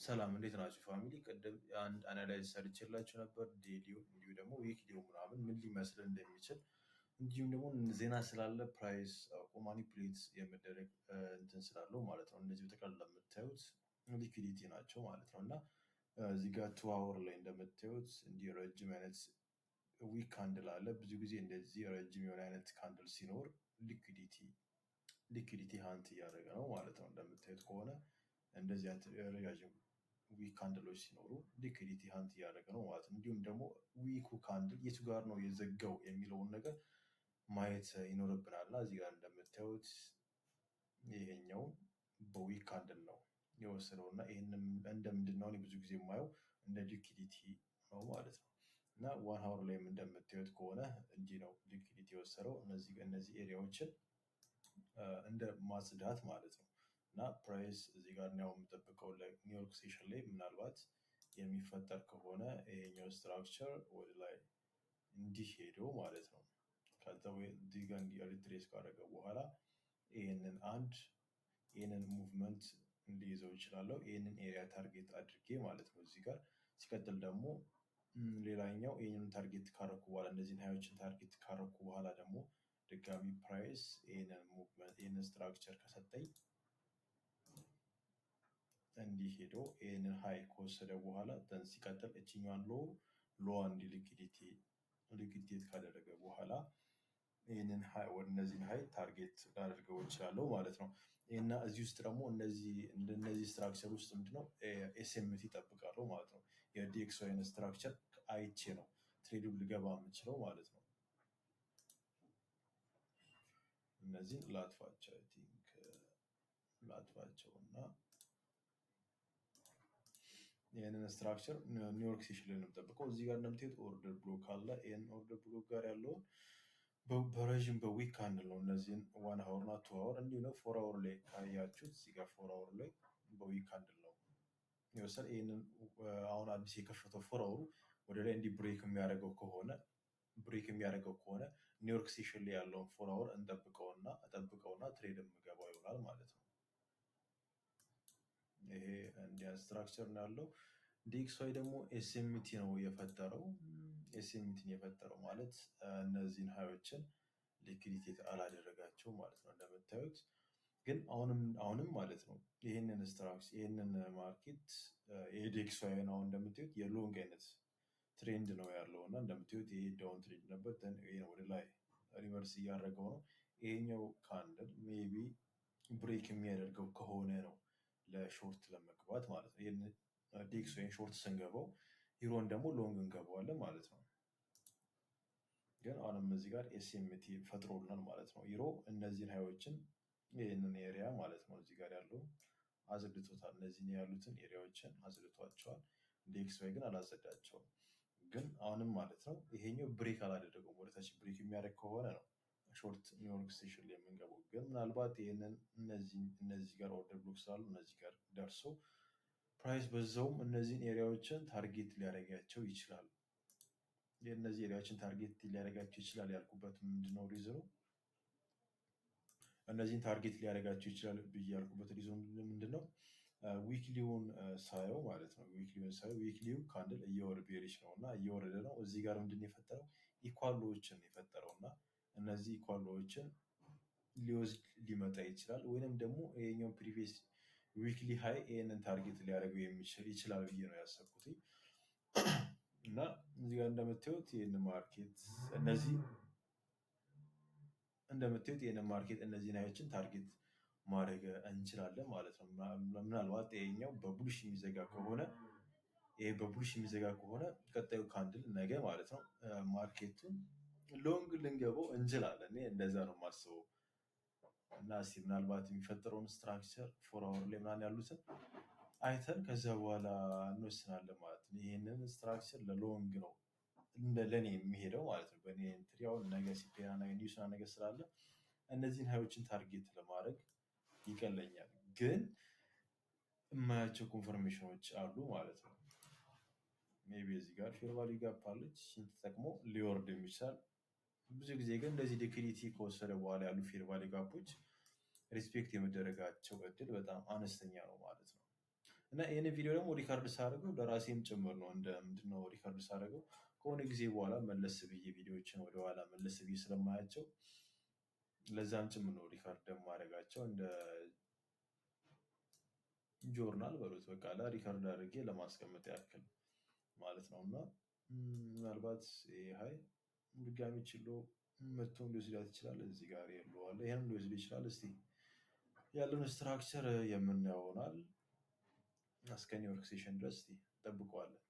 ሰላም፣ እንዴት ናችሁ family? ቅድም አንድ analyze ሰርቼላችሁ ነበር። Daily ው እንዲሁ ደግሞ weekly ው ምናምን ምን ሊመስል እንደሚችል፣ እንዲሁም ደግሞ ዜና ስላለ price manipulate የመደረግ እንትን ስላለው ማለት ነው። እነዚህ በጠቅላላ የምታዩት liquidity ናቸው ማለት ነው። እና እዚህ ጋር 2 hour ላይ እንደምታዩት እንዲህ ረጅም አይነት wick candle አለ። ብዙ ጊዜ እንደዚህ ረጅም የሆነ አይነት candle ሲኖር liquidity hunt እያደረገ ነው ማለት ነው። እንደምታዩት ከሆነ እንደዚህ አይነት ረጃጅም wick candle ኦች ሲኖሩ liquidity hunt እያደረገ ነው ማለት ነው። እንዲሁም ደግሞ wick ኡ candle የቱ ጋር ነው የዘጋው የሚለውን ነገር ማየት ይኖርብናል። እና እዚህ ጋር እንደምታዩት ይሄኛው በ wick candle ነው የወሰደው። እና ይህንም እንደ ምንድን ነው ብዙ ጊዜ የማየው? እንደ liquidity ነው ማለት ነው። እና 1 hour ላይም እንደምታዩት ከሆነ እንዲህ ነው liquidity የወሰደው፣ እነዚህ area ዎችን እንደ ማጽዳት ማለት ነው። እና price እዚህ ጋር ነው የምጠብቀው፣ ኒውዮርክ session ላይ ምናልባት የሚፈጠር ከሆነ ይሄኛው structure ወደ ላይ እንዲህ ሄዶ ማለት ነው። ከዛ እዚህ ጋር እንዲህ retrace ካደረገ በኋላ ይህንን አንድ ይህንን movement እንዲይዘው ይችላለሁ። ይህንን area target አድርጌ ማለት ነው። እዚህ ጋር ሲቀጥል ደግሞ ሌላኛው ይህንን target ካረኩ በኋላ፣ እነዚህን high ኦችን target ካረኩ በኋላ ደግሞ ድጋሚ price ይህንን movement፣ ይህንን structure ከሰጠኝ፣ እንዲህ ሄዶ ይህንን high ከወሰደ በኋላ፣ ሲቀጥል እችኛዋን low ዋን እንዲ liquidity ካደረገ በኋላ ይህንን ወደ እነዚህን high target ላደርገው እችላለሁ ማለት ነው። እና እዚህ ውስጥ ደግሞ እነዚህ structure ውስጥ ምንድነው SMT ይጠብቃለሁ ማለት ነው። የ DXY ን structure አይቼ ነው trade ኡ ልገባ የምችለው ማለት ነው። እነዚህን ላጥፋቸው፣ I think ላጥፋቸው። እና ይህንን structure ኒውዮርክ session ላይ ነው የምጠብቀው። እዚህ ጋር እንደምታዩት order block አለ። ይህን order block ጋር ያለውን በረዥም በ wick candle ነው። እነዚህን 1 hour እና 2 hour እንዲሁ ነው። 4 hour ላይ ካያችሁት እዚህ ጋር 4 hour ላይ በ wick candle ነው የወሰደ። ይህንን አሁን አዲስ የከፈተው 4 hour ኡ ወደ ላይ እንዲህ break የሚያደርገው ከሆነ ኒውዮርክ session ላይ ያለውን 4 hour እንጠብቀውና እጠብቀውና trade የምገባው ይሆናል ማለት ነው። ይሄ እንዲያ structure ነው ያለው። DXY ደግሞ SMT ነው የፈጠረው። SMT ን የፈጠረው ማለት እነዚህን high ኦችን liquidity አላደረጋቸው ማለት ነው። እንደምታዩት ግን አሁንም አሁንም ማለት ነው ይህንን structure፣ ይህንን market የ DXY ን አሁን እንደምታዩት የ long አይነት trend ነው ያለው። እና እንደምታዩት ይሄ down trend ነበር፣ ይሄ ወደ ላይ reverse እያደረገው ነው። ይሄኛው candle maybe break የሚያደርገው ከሆነ ነው ለ short ለመግባት ማለት ነው። ይህን DXY ን short ስንገባው ዩሮን ደግሞ long እንገባዋለን ማለት ነው። ግን አሁንም እዚህ ጋር SMT ፈጥሮልናል ማለት ነው። ዩሮ እነዚህን high ኦችን፣ ይህንን area ማለት ነው፣ እዚህ ጋር ያለው አጽድቶታል። እነዚህን ያሉትን area ዎችን አጽድቷቸዋል። DXY ግን አላጸዳቸውም። ግን አሁንም ማለት ነው ይሄኛው break አላደረገውም። ወደታች break የሚያደርግ ከሆነ ነው short ኒውዮርክ session ላይ የምንገባው። ግን ምናልባት ይህንን እነዚህ ጋር order block ስላሉ እነዚህ ጋር ደርሶ price በዛውም እነዚህን area ዎችን target ሊያደርጋቸው ይችላል። የእነዚህ area ዎችን target ሊያደርጋቸው ይችላል ያልኩበት ምንድነው reason ኡ? እነዚህን target ሊያደርጋቸው ይችላል ብዬ ያልኩበት reason ኡ ምንድነው? Weekly ውን ሳየው ማለት ነው። Weekly ውን ሳየው weekly ው candle እየወረ bearish ነው እና እየወረደ ነው። እዚህ ጋር ምንድን ነው የፈጠረው? Equal low ዎችን የፈጠረው። እና እነዚህ equal low ዎችን ሊወስድ ሊመጣ ይችላል፣ ወይንም ደግሞ ይሄኛው previous weekly high ይህንን target ሊያደርገው ይችላል ብዬ ነው ያሰብኩት። እና እዚህ ጋር እንደምታዩት ይህን market እነዚህ እንደምታዩት ይህንን market እነዚህን high ኦችን target ማድረግ እንችላለን ማለት ነው። ምናልባት ይሄኛው በ bullish የሚዘጋ ከሆነ፣ ይሄ በ bullish የሚዘጋ ከሆነ ቀጣዩ candle ነገ ማለት ነው market ኡን long ልንገባው እንችላለን። እኔ እንደዛ ነው የማስበው። እና እስኪ ምናልባት የሚፈጠረውን structure 4 hour ላይ ምናምን ያሉትን አይተን ከዛ በኋላ እንወስናለን ማለት ነው። ይህንን structure ለ long ነው ለእኔ የሚሄደው ማለት ነው። በእኔ entry አሁን ነገ CPI news ነገር ስላለ እነዚህን high ኦችን target ለማድረግ ይቀለኛል። ግን የማያቸው confirmation ኦች አሉ ማለት ነው። Maybe እዚህ ጋር fair value gap አለች፣ እሱን ተጠቅሞ ሊወርድ የሚችላል። ብዙ ጊዜ ግን እንደዚህ liquidity ከወሰደ በኋላ ያሉ fair value gap ኦች respect የመደረጋቸው እድል በጣም አነስተኛ ነው ማለት ነው። እና ይህን ቪዲዮ ደግሞ record ሳደርገው ለራሴም ጭምር ነው። እንደ ምንድነው record ሳደርገው ከሆነ ጊዜ በኋላ መለስ ብዬ ቪዲዮዎችን ወደኋላ መለስ ብዬ ስለማያቸው ለዛም ጭምር ነው record የማደርጋቸው። እንደ ጆርናል በሉት፣ በቃ record አድርጌ ለማስቀመጥ ያክል ማለት ነው። እና ምናልባት ይሄ high ድጋሚ ችሎ መቶም ሊወስዳት ይችላል። እዚህ ጋር የለዋለ፣ ይህንም ሊወስድ ይችላል። እስቲ ያለውን structure የምናየው ይሆናል። እስከ ኒውዮርክ session ድረስ እስቲ እንጠብቀዋለን።